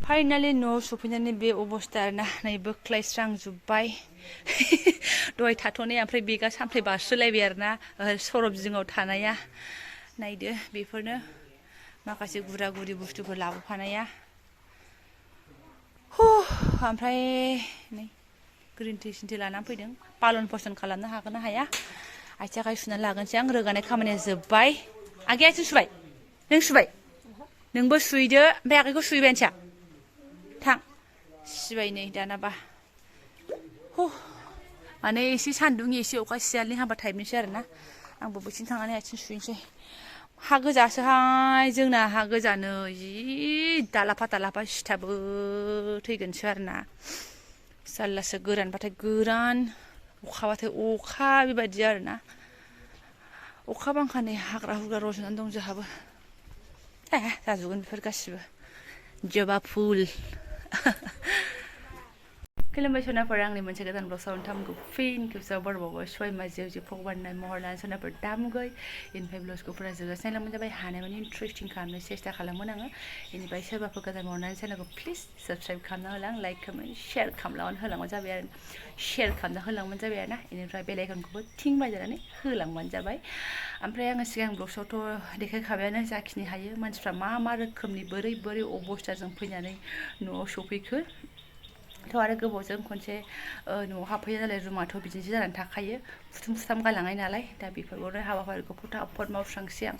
finally न' सफैनानै बे अबस्था आरोना नै बोख्लायस्रांजोब्बाय दहाय थाथ'नाया ओमफ्राय बेगा सामफ्राय बारस्रोलायबाय आरोना सरब जिङाव थानाया नायदो बेफोरनो माखासे गुरा गुरि बुस्थुफोर लाबोफानाया ओमफ्राय नै ग्रिन टि सिनटि लानानै फैदों पालन पसन खालामनो हागोन ना हाया आथिं आखाइ सुनानै लागोनसै आं रोगानाय खामानिया जोब्बाय आगै आथिं सुबाय नों सुबाय नोंबो सुइदो ओमफ्राय आगैखौ सुइबाय आनथिया थां सिबाय नै दानाबा माने एसे सान्दुं एसे अखा सियालनि हाबा टाइपनिसै आरोना आंबो बैथिं थांनानै आथिं सुइनोसै हा गोजासोहाय जोंना हा गोजानो जि दालाफा दालाफा सिथाबो थैगोनसो आरोना जारलासो गोरानबाथाय गोरान अखाबाथाय अखा बेबायदि आरोना अखा बांखानि हाग्रा हुग्रा रज'नानै दं जोंहाबो जाजोबगोन बेफोर गासिबो जबा फुल खुलुमबाय सनाफोर आंनि मोनसे गोदान ब्लगआव नोंथांमोनखौ फिन खेबसेयाव बरबावबाय सय माजियाव जे फगबाननाय महर लानानै सनाफोर दामुगै इनिफ्राय ब्लगखौ फुरा जोबजासिम नायलांबानो जाबाय हानाय माने इन्ट्रेस्टिं खालामनो सेस्था खालामगोन आङो इनिफ्राय सोरबाफोर गोदान महरनानै चेनेलखौ प्लिज साबस्क्राइब खालामना होलां लाइक कमेन्ट शेयार खालामनानै होलांबानो जाबाय आरो शेयार खालामना होलांबानो जाबाय आरोना इनिफ्राय बेल आइकनखौबो थिं बाजानानै होलांबानो जाबाय ओमफ्राय आङो सिगां ब्लगआवथ' देखायखाबायानो जाखिनि हायो मानसिफ्रा मा रोखोमनि बोरै अबस्थाजों फैनानै न'आव सफैखो थ' आरो गोबावजों खनसे न'आव हाबफैयो नालाय रुमाथ' बिदिनोसो जानानै थाखायो फुथुम फुथाम गालांनाय नालाय दा बेफोरखौनो हाबाफारिखौ फटाफट मावस्रांसै आं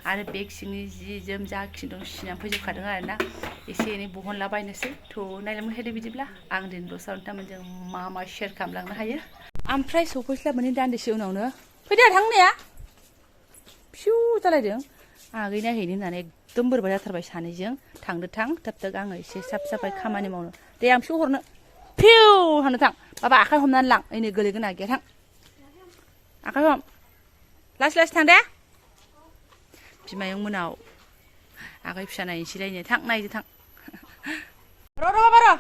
आरो बेग सिंनि जि जोम जाखिनि दं सुनानै फैजोबखादों आरोना एसे एनै बहनलाबायनोसै थ' नायलांबाय थादो बिदिब्ला आं दिनै दसेयाव नोंथांमोनजों मा शेयार खालामलांनो हायो ओमफ्राय सफैस्लाबनानै दान्दिसे उनावनो फैदो थांनाया फिउ जालायदों आगै नायहैनो होननानै एकदम बोरैबा जाथारबाय सानैजों थांदो थां थाब आङो एसे साफ साफाय खामानि मावनो दे आं फिउ हरनो फिउ थांदो थां बाबा आखाइ हमनानै लां ओइनै गोलैगोन आगैया थां आखाइ हम लासै लासै थां दे बिमायं मोनाव आगै फिसा नायनोसैलायनो थां नायदो थां र' बाबा र'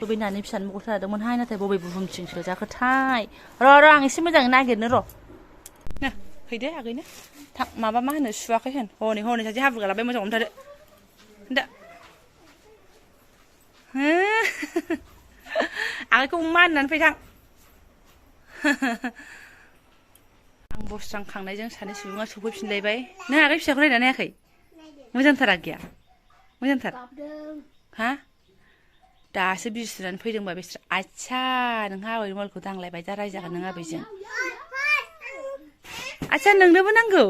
लुबैनानै फिसानो मगल थादोंमोनहाय नाथाय बबे बुहुमथिंसो जाखोथाय र' आं एसे मोजाङै नागिरनो र' नो हैदो आगैनो थां माबा मा होनो सुवाखै होन हनै सासे हाब्रु गालाबाय मोजां हमथादो दा आगैखौ मा होननानै फै थां आं बस्रांखांनायजों सानै सुबुङा सफैफिनलायबाय नों आगै फिसाखौ नायना नायाखै मोजांथार आगैया मोजांथार हा दासो बिजिरनानै फैदोंबा बिसोर आच्छा नोंहा आबै मलखौ दांलायबाय दा रायजागोन नों आबैजों आच्छा नोंनोबो नांगौ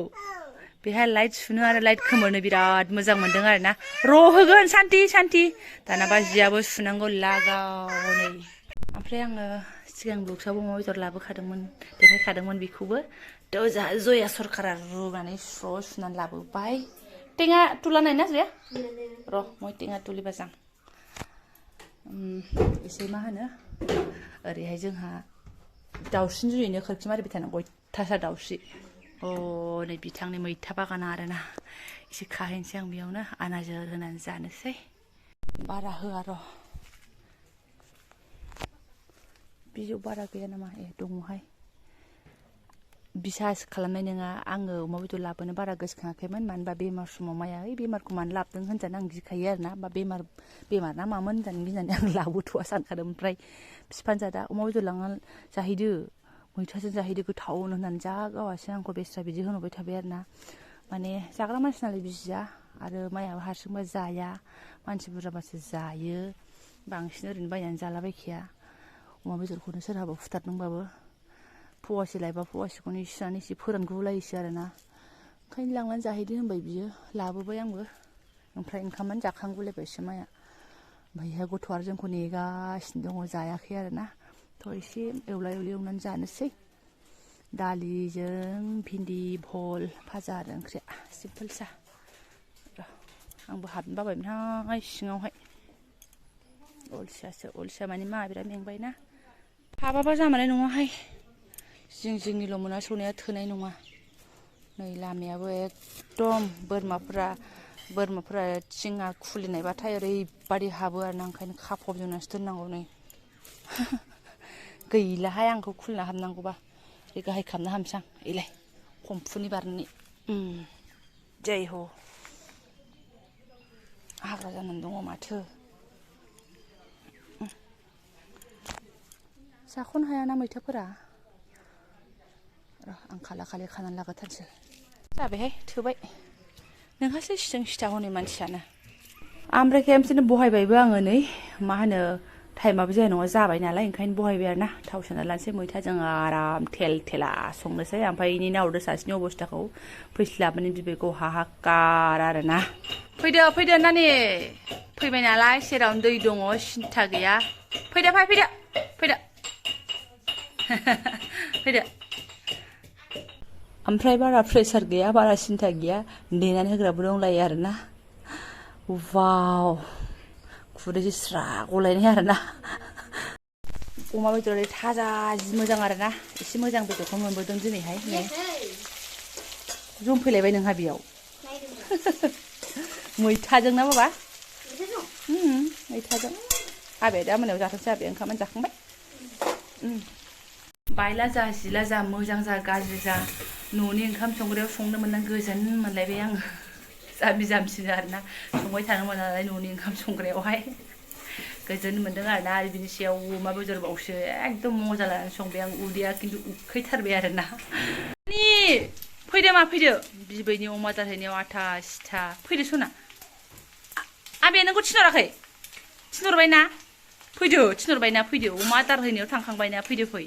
बेहा लाइट सुनो आरो लाइट खोमोरनो बिराद मोजां मोनदों आरोना र' होगोन सान्थि दानाबा जियाबो सुनांगौ लागावनै ओमफ्राय आङो सिगां ब्लगसावबो अमा बेदर लाबोखादोंमोन देखायखादोंमोन बेखौबो थ' जोंहा जया सरकारा रुनानै स्र' सुनानै लाबोबाय टेङा तुला नायना जया र' मय टेङा तुलिबा जां एसे मा होनो ओरैहाय जोंहा दाउस्रि जुयैनो खोरखि मारिबाय थानांगौ अयथासार दाउस्रि नै बिथांनि मैथा बागाना आरोना एसे खाहैनोसै आं बेयावनो आनाजोर होनानै जानोसै बारा होआ र' बिजौ बारा गैया नामा दङहाय बिसास खालामनाय नङा आङो अमा बेदर लाबोनो बारा गोसोखाङाखैमोन मानो होनबा बेमार समाव माया बेमारखौ मानो लाबोदों होनजानो आं गिखायो आरोना बा बेमार ना मामोन होनजानो गिनानै आं लाबोथ'वा सानखादों ओमफ्राय बिफानो जादा अमा बेदर लांना जाहैदो मैथाजों जाहैदो गोथावनो होननानै जा गावासो आंखौ बेस्रा बिदि होनहरबाय थाबाय आरोना माने जाग्रा मानसि नालाय बिजिया आरो माइयाबो हारसिंबा जाया मानसि बुरजाबासो जायो बांसिन ओरैनो बायनानै जालाबायखाया अमा बेदरखौनो सोरहाबा फुथारदोंबाबो फवासे लायबा फवासेखौनो सुनानै एसे फोरानगुलायोसो आरोना ओंखायनो लांनानै जाहैदो होनबाय बियो लाबोबाय आंबो ओमफ्राय ओंखामानो जाखांगुलायबायसो माया ओमफ्रायहाय गथ'आ आरो जोंखौ नेगासिनो दङ जायाखै आरोना थ' एसे एवला एवलि एवनानै जानोसै दालिजों भिन्दि भल भाजा आरो ओंख्रिया सिम्पोलसा आंबो हाबनो बाबायमोनहाय सिङावहाय अलसिया माने मा बिराद मेंबायना हाबाबा जामारनाय नङाहाय जिंनिल' मोना सौनाया थोनाय नङा नै लामायाबो एकदम बोरमाफोरा थिङा खुलिनायबाथाय ओरैबादि हाबो आरोना ओंखायनो खाफबजोबनासो दोननांगौ नै गैलाहाय आंखौ खुलिना हाबनांगौबा ओरै गाहाय खालामना हामसां एलाय खमफुनि बारनानै जै ह हाग्रा जानानै दङ माथो जाख'नो हायाना मैथाफोरा आं खाला खानानै लागाथारसै जाबायहाय थोबाय नोंहासो सिथों सिथा हनै मानसियानो ओमफ्राय खेमसेनो बहायबायबो आङो नै मा होनो टाइमाबो जाया नङा जाबाय नालाय ओंखायनो बहायबाय आरोना थाव सोना लानोसै मैथाजों आराम थेल थेला संनोसै ओमफ्राय इनि नावदो सासेनि अबस्थाखौ फैस्लाबनि बिबैखौ हाहाकार आरोना फैदो नानि फैबाय नालाय सेरावनो दै दङ सिन्था गैया फैदो फैदो ओमफ्राय बारा प्रेसार गैया बारा सिन्था गैया देनानै होग्राबो दंलायो आरोना वाव खुदैसो स्रा गलायनाय आरोना अमा बेदर थाजा जि मोजां आरोना एसे मोजां बेदरखौ मोनबोदों दिनैहाय नै जमफैलायबाय नोंहा बेयाव मैथाजों ना बाबा मैथाजों आबै दा मोनायाव जाथोंसै आबै ओंखामानो जाखांबाय बायला जा जिला जा मोजां जा गाज्रि जा न'नि ओंखाम संग्रायाव संनो मोननानै गोजोन मोनलायबाय आङो जाम्बि जाम्बिसिनो आरोना संबाय थानो मोना नालाय न'नि ओंखाम संग्रायावहाय गोजोन मोनदों आरोना आरो बिनि सायाव अमा बेदरबावसो एकदम मजा लानानै संबाय आं उदैया खिन्थु उखैथारबाय आरोना फैदो बिबैनि अमा आदार हैनायाव आथा सिथा फैदो सना आबैया नोंखौ थिनहरबायना फैदो अमा आदार हैनायाव थांखांबायना फैदो फै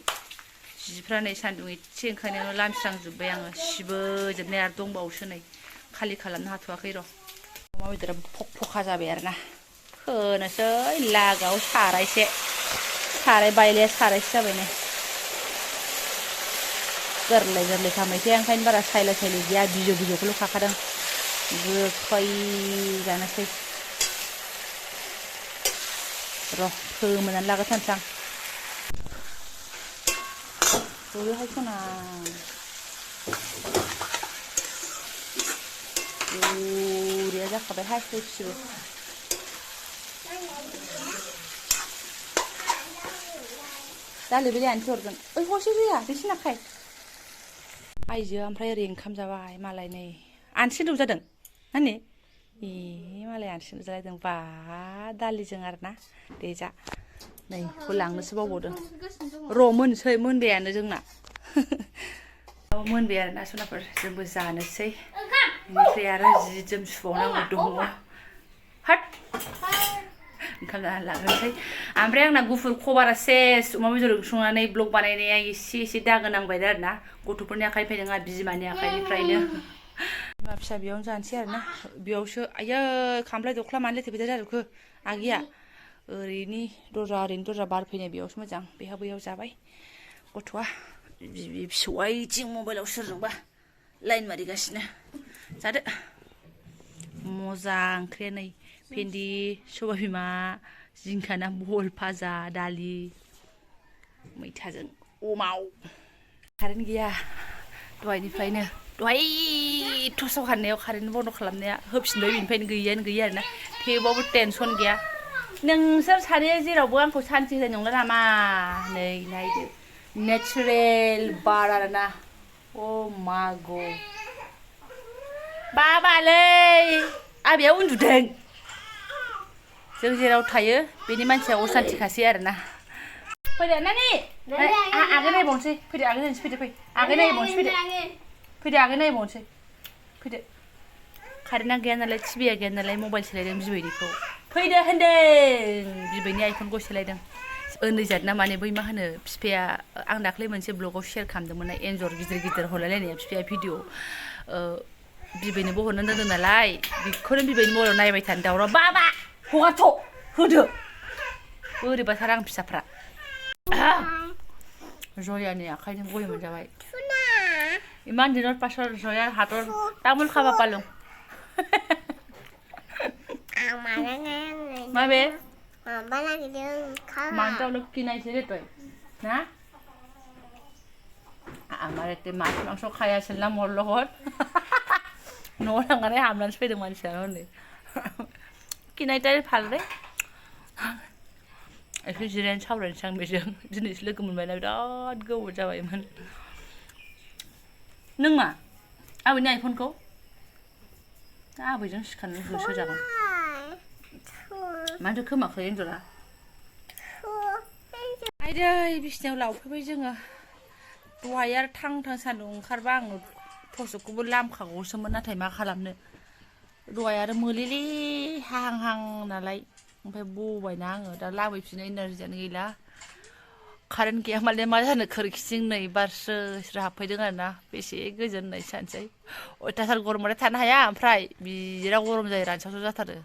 जिफ्रा नै सान्दुं एसे ओंखायनो लामस्रांजोब्बाय आङो सिबोजोबनाय आरो दंबावोसो नै खालि खालामनो हाथ'वाखै र' अमा बेदरा फखा जाबाय आरोना होनोसै लागाव साराय बायलाया सारायसो जाबाय नै गोरलै खामैखाय ओंखायनो बारा सायला गैया बिजौखौल' खाखादों गोखै जानोसै र' फोमोननानै लागाथारसै आं बोरैहाय सना बुरिया जाखाबायहाय होसिबो दालि बिलाइ आनथि हरगोन ओइ हसे होया बिसिना खाय आइजो ओमफ्राय ओरै ओंखाम जाबाय मालाय नै आनसिन जादों नानि मालाय आनसिन जालायदों बा दालिजों आरोना दे जा नै बेखौ लांनोसो बावबावदों र' मोनबायानो जोंना मोनबाय आरोना सनाफोर जोंबो जानोसै बेनिफ्राय आरो जि जोम सुबावनांगौ दङ हाट ओंखाम जानानै लाग्रोसै ओमफ्राय आंना गुफुर खबारा सेस अमा बेदर संनानै ब्लग बानायनाया एसे दागो नांबाय आरोना गथ'फोरनि आखाइनिफ्राय नङा बिमानि आखाइनिफ्रायनो बिमा फिसा बेयावनो जानोसै आरोना बेयावसो आयै खामफ्लाय दख्ला मानो लेथेफेथेर जाजोबखो आगैया ओरैनि दरजा बार फैनाय बेयावसो मोजां बेहा बैयाव जाबाय गथ'आ फिसौआ इथिं मबाइलाव सोरजोंबा लाइन मारिगासिनो जादो मोजां ओंख्रिया नै भिन्दि सबाय बिमा जिंखा ना बहल भाजा दालि मैथाजों अमाव कारेन्ट गैया दहायनिफ्रायनो दहाय टर्चआव हाननायाव कारेन्ट बन्द खालामनाया होफिनबाय बेनिफ्रायनो गैयानो गैया आरोना थेवबाबो टेनसन गैया नोंसोर सानैया जेरावबो आंखौ सान्थि होनाय नंला नामा नै नायदो नेचारेल बार आरोना अ मागौ बाबालै आबैया उन्दुदों जों जेराव थायो बेनि मानसिया असान्थिखासै आरोना फैदो नानि आगै नायबावनोसै फैदो आगै नायनोसै फैदो आगै नायबावनोसै फैदो आगै नायबावनोसै फैदो कारेन्टआ गैया नालाय टिभिया गैया नालाय मबाइल सोलायदों बिबैनिखौ फैदो होन्दों बिबैनि आइफनखौ सोलायदों ओन्दैजाद ना माने बै मा होनो बिफाया आं दाख्लै मोनसे ब्लगाव शेयार खालामदोंमोन ना एन्जर गिदिर हलायलायनाया बिफाया भिडिअ बिबैनोबो हरनो दोनदों नालाय बेखौनो बिबैनि मबाइलाव नायबाय थानो दावराव बाबा हगारथ' होदो बोरैबाथार आं फिसाफ्रा जयानि आखाइजों गय मोनजाबाय इमान दिনৰ পাছৰ জয়াৰ হাতৰ তামোল খাব পালো মাবে মাংস অলপ কিনাইছে রে তই না আমার এতে মাছ মাংস খাই আছিল না মোৰ লগত ন'आव थांनानै हाबनानैसो फैदों मानसिया हनै किनायथाय फालरे एसे जिरायनानै सावरायनोसै आं बेजों दिनैसो लोगो मोनबायना बिराद गोबाव जाबायमोन नों मा आबैनि आइफनखौ आबैजों सिखारनो होसोजागोन माथो खोमाखै एन्जरा आयदै बिसिनायाव लावफैबाय जोङो दहाय आरो थां सान्दुं ओंखारबा आं थस'खौबो लामखागौसोमोन नाथाय मा खालामनो दहाय आरो मोलेले हाहां नालाय ओमफ्राय बबायना आङो दा लामहैफिननो इनारजियानो गैला कारेन्ट गैया माने मा जानो खोरखिथिं नै बार स्रो स्रो हाबफैदों आरोना बेसे गोजोननाय सानसै अयथासार गरमबाथाय थानो हाया ओमफ्राय बिराद गरम जायो रानसावसाव जाथारो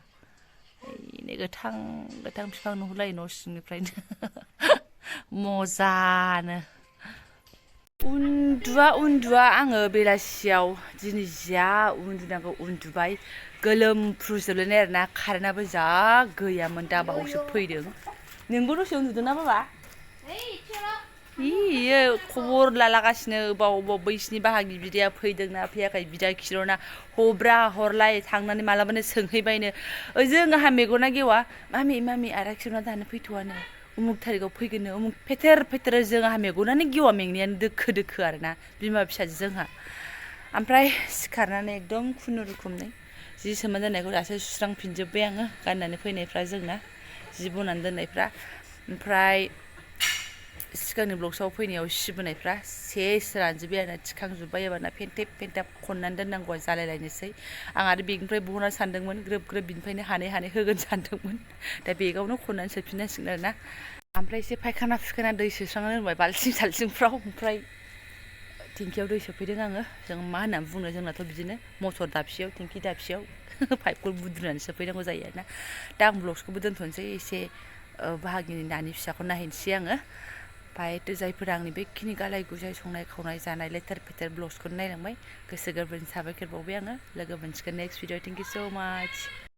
नै गोथां गोथां बिफां नुहुरलायो न' सिंनिफ्रायनो मजानो उन्दुआ आङो बेलासियाव दिनै जा उन्दुनांगौ उन्दुबाय गोलोमफ्रुजोबलायनाय आरोना कारेन्टआबो जा गैयामोन दा बावसो फैदों नोंबो दसे उन्दुदोंना बाबा इयो खबर लालागासिनो बाव बैसिनि बाहागि बिदाया फैदोंना फैयाखै बिदा खिर'ना हब्रा हरलाय थांनानै मालाबानो सोंहैबायनो ओजों आंहा मेगना गेवा मामि आदा खिर'ना दानो फैथ'वानो उमुक थारिखआव फैगोननो उमुक फेथेर फेथेर जों आंहा मेगनानो गेवा मेंनायानो दोखो दोखो आरोना बिमा फिसाजो जोंहा ओमफ्राय सिखारनानै एकदम खुनुरुखुमनै जि सोमना दोननायखौ दासो सुस्रांफिनजोब्बाय आङो गाननानै फैनायफ्रा जोंना जि बनानै दोननायफ्रा ओमफ्राय सिगांनि ब्लगसआव फैनायाव सिबोनायफ्रा सेस रानजोब्बाय आरोना थिखांजोब्बाय एबारना फेनथेब खननानै दोननांगौआ जालायलायनोसै आं आरो बेगनिफ्राय बहनना सानदोंमोन ग्रोब बिनिफ्रायनो हानै होगोन सानदोंमोन दा बेगावनो खननानै सोफिननांसिगोन आरोना ओमफ्राय एसे फायखाना फुखाना दै सोस्रांना दोनबाय बाल्थिं साल्थिंफ्राव ओमफ्राय टेंकियाव दै सोफैदों आङो जों मा होननानै बुंनो जोंनाथ' बिदिनो मटर दाबसेयाव टेंकि दाबसेयाव पाइपखौ बुद्रुनानै सोफैनांगौ जायो आरोना दा आं ब्लग्सखौबो दोनथ'नोसै एसे बाहागिनि नानि फिसाखौ नायहैनोसै आङो ओमफ्राय जायफोरा आंनि बेखिनि गालाय गुजाय संनाय खावनाय जानाय लेथेर फेथेर ब्लग्सखौनो नायलांबाय गोसो गोरबोनि साबायखर बावबाय आङो लोगो मोनसिगोन नेक्स्ट भिडिअ थेंक इउ स' माच